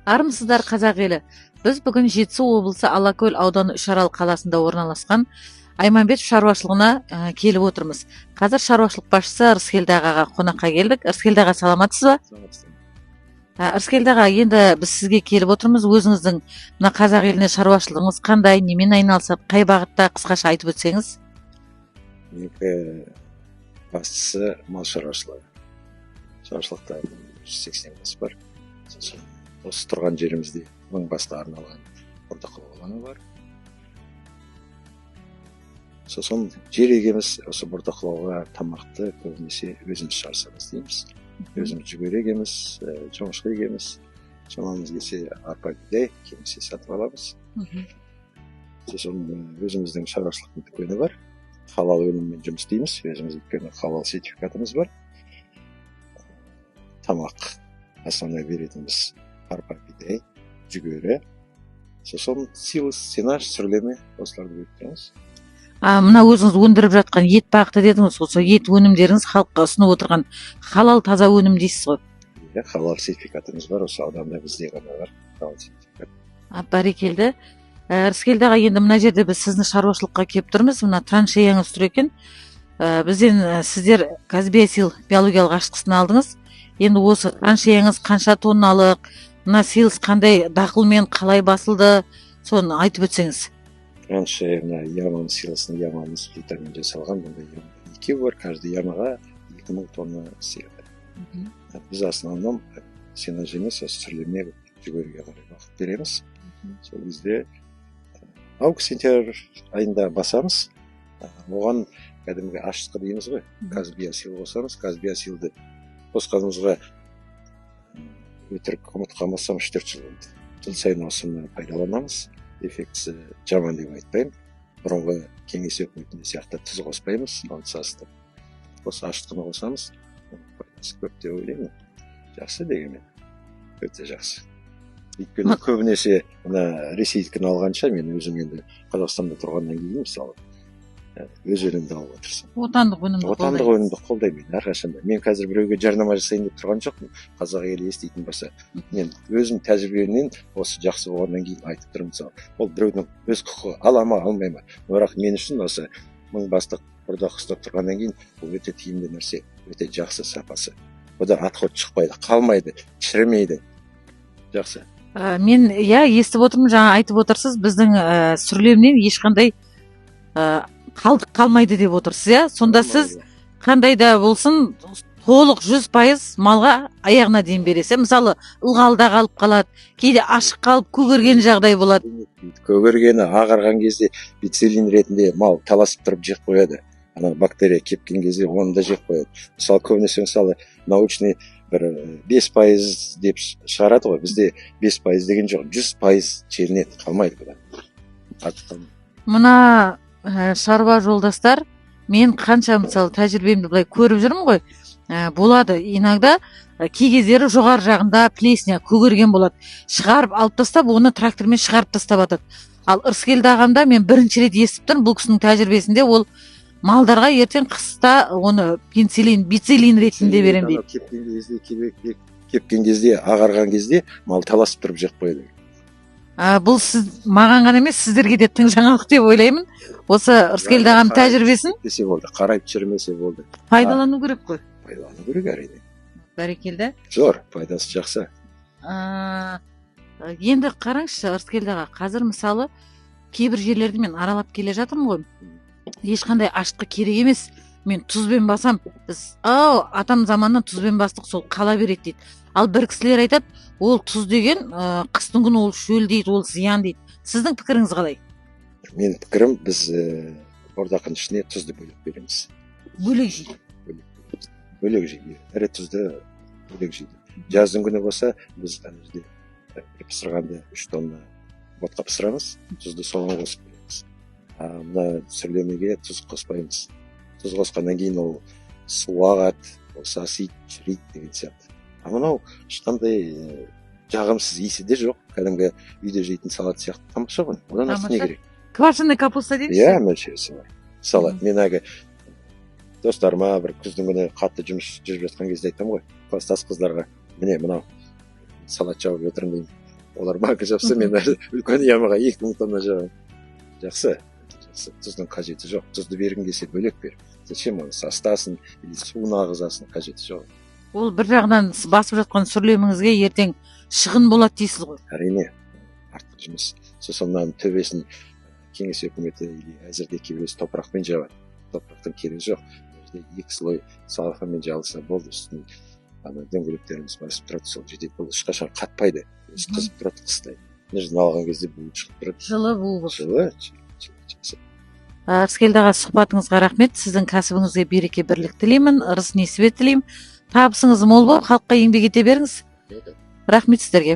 Армысыздар, қазақ елі! Біз бүгін Жетісу облысы, Алакөл ауданы, Үшарал қаласында орналасқан Айманбетов шаруашылығына келіп отырмыз. Қазір шаруашылық басшысы Рыскелді ағаға қонаққа келдік. Рыскелді аға, саламатсыз ба? Рыскелді аға, енді біз сізге келіп отырмыз. Өзіңіздің мына қазақ еліне шаруашылығыңыз қандай, немен айналысады, қай бағытта, қысқаша айтып өтсеңіз. Менікі бастысы мал шаруашылығы. Шаруашылықта 180 бас бар. Сосын осы тұрған жерімізде 1000 басқа арналған бордақылау алаңы бар. Сосын жер егеміз. Осы бордақылауға тамақты көбінесе өзіміз шығарсамыз дейміз. Өзіміз жүгері егеміз, жоңышқа егеміз. Шамамыз келсе, арпа, бидай, келмесе, сатып аламыз. Сосын өзіміздің шаруашылықтың дүкені бар. Халал өніммен жұмыс істейміз өзіміз, өйткені халал сертификатымыз бар. Тамақ основной беретініміз арпа, бидай, жүгері, сосын силос, сенаж, сүрлеме, осыларды беріп тұрамыз. Мына өзіңіз өндіріп жатқан ет бағыты дедіңіз ғой, сол ет өнімдеріңіз халыққа ұсынып отырған халал, таза өнім дейсіз ғой? Иә, халал сертификатымыз бар. Осы ауданда бізде ғана бар халал сертификат. Бәрекелді! Рыскелді аға, енді мына жерде біз сіздің шаруашылыққа келіп тұрмыз. Мына траншеяңыз тұр екен. Бізден сіздер Казбиосил биологиялық ашытқысын алдыңыз. Енді осы траншеяңыз қанша тонналық, мына силос қандай дақылмен қалай басылды, соны айтып өтсеңіз. Траншея мына яманың, силосының ямамыз плитамен жасалған. Бұндай яма екеу бар, каждый ямаға 2000 тонна сияды. Біз основном сенаж емес, осы сүрлеме, жүгеріге қарай бағыт береміз. Сол кезде август, сентябрь айында басамыз. Оған кәдімгі ашытқы дейміз ғой, Казбиосил қосамыз. Казбиосилді қосқанымызға, өтірік ұмытып қалмасам, 3-4 жыл болды. Жыл сайын осыны пайдаланамыз. Эффектісі жаман деп айтпаймын. Бұрынғы кеңес өкіметінде сияқты тұз қоспаймыз, оны сасытып, осы ашытқыны қосамыз. Пайдасы көп деп ойлаймын. Жақсы дегенмен, өте жақсы, өйткені көбінесе мына ресейдікін алғанша, мен өзім енді Қазақстанда тұрғаннан кейін, мысалы, өз өнімді алуға тырысамын. Отандық өнімді. Отандық өнімді қолдаймын мен әрқашанда. Мен қазір біреуге жарнама жасайын деп тұрған жоқпын, қазақ елі еститін болса. Мен өзім тәжірибемнен осы жақсы болғаннан кейін айтып тұрмын. Мысалы, ол біреудің өз құқығы, ала ма, алмай ма, бірақ мен үшін осы 1000 бастық бордақы ұстап тұрғаннан кейін бұл өте тиімді нәрсе, өте жақсы сапасы. Бұда отход шықпайды, қалмайды, шірімейді, жақсы. Мен, иә, естіп отырмын, жаңа айтып отырсыз, біздің сүрлемнен ешқандай қалдық қалмайды деп отырсыз, иә? Сонда сіз қандай да болсын толық 100% малға аяғына дейін бересіз, иә? Мысалы, ылғалда қалып қалады, кейде ашық қалып көгерген жағдай болады. Көгергені, ағарған кезде пенициллин ретінде мал таласып тұрып жеп қояды. Ана бактерия кепкен кезде оны да жеп қояды. Мысалы, көбінесе, мысалы, научный бір 5% деп шығарады ғой, бізде 5% деген жоқ, 100% желінеді, қалмайды бұдан артық, қалмайды. Мына шаруа жолдастар, мен қанша, мысалы, тәжірибемді былай көріп жүрмін ғой, болады иногда, кей кездері жоғары жағында плесня көгерген болады, шығарып алып тастап, оны трактормен шығарып тастап жатады. Ал Ырыскелді ағамда мен бірінші рет естіп тұрмын, бұл кісінің тәжірибесінде ол малдарға ертең қыста оны пенициллин, бициллин ретінде беремін дейді. Анау кепкен кезде, кепкен кезде, ағарған кезде мал таласып тұрып жеп қояды. Бұл сіз маған ғана емес, сіздерге де тың жаңалық деп ойлаймын, осы Ырыскелді ағаның тәжірибесін. Десе болды, қарайып шірімесе болды. Пайдалану керек қой. Пайдалану керек, әрине. Бәрекелді! Зор пайдасы, жақсы. Енді қараңызшы, Ырыскелді аға, қазір, мысалы, кейбір жерлерді мен аралап келе жатырмын ғой, ешқандай ашытқы керек емес, мен тұзбен басам, біз ау атам заманнан тұзбен бастық, сол қала береді дейді. Ал бір кісілер айтады, ол тұз деген қыстың күні ол шөлдейді, ол зиян дейді. Сіздің пікіріңіз қалай? Менің пікірім, біз бордақының ішіне тұзды бөлек береміз. Бөлек жейді. Бөлек жейді, ірі тұзды бөлек жейді. Жаздың күні болса, біз ана жерде бір пісірғанда 3 тонна ботқа пісіреміз, тұзды соған қосып береміз. А мына сүрлемеге тұз қоспаймыз. Тұз қосқаннан кейін ол су ағады, ол сасиды, шіриді деген сияқты. А мынау ешқандай жағымсыз иісі де жоқ, кәдімгі үйде жейтін салат сияқты, тамаша ғой. Одан артық не Тамаша. керек? Квашеный капуста дейікші. Иә, мөлшері бар салат. Мен әлгі достарыма бір күздің күні қатты жұмыс жүріп жатқан кезде айтамын ғой, класстас қыздарға: міне, мынау салат жауып жатырмын деймін. Олар банка жапса, мен үлкен ямаға 2000 тонна жабамын. Жақсы, жақсы. Тұздың қажеті жоқ. Тұзды бергің келсе, бөлек бер. Зачем оны сасытасың или суын ағызасың? Қажеті жоқ. Ол бір жағынан басып жатқан сүрлеміңізге ертең шығын болады дейсіз ғой. Әрине, артық жұмыс. Сосын мынаның төбесін кеңес өкіметі или әзірде кейбіреусі топырақпен жабады. Топырақтың керегі жоқ. Мына жерде екі слой целлофанмен жабылса болды. Үстін ана дөңгелектеріміз басып тұрады, сол жетеді. Бұл ешқашан қатпайды, өзі қызып тұрады қыстай. Мына жерден алған кезде буы шығып тұрады. Жылы, буы болып. Жылы, жақсы. Рыскелді аға, сұхбатыңызға рахмет. Сіздің кәсібіңізге береке, бірлік тілеймін, ырыс несібе тілеймін. Табысыңыз мол болып, халыққа еңбек ете беріңіз. Рахмет сіздерге.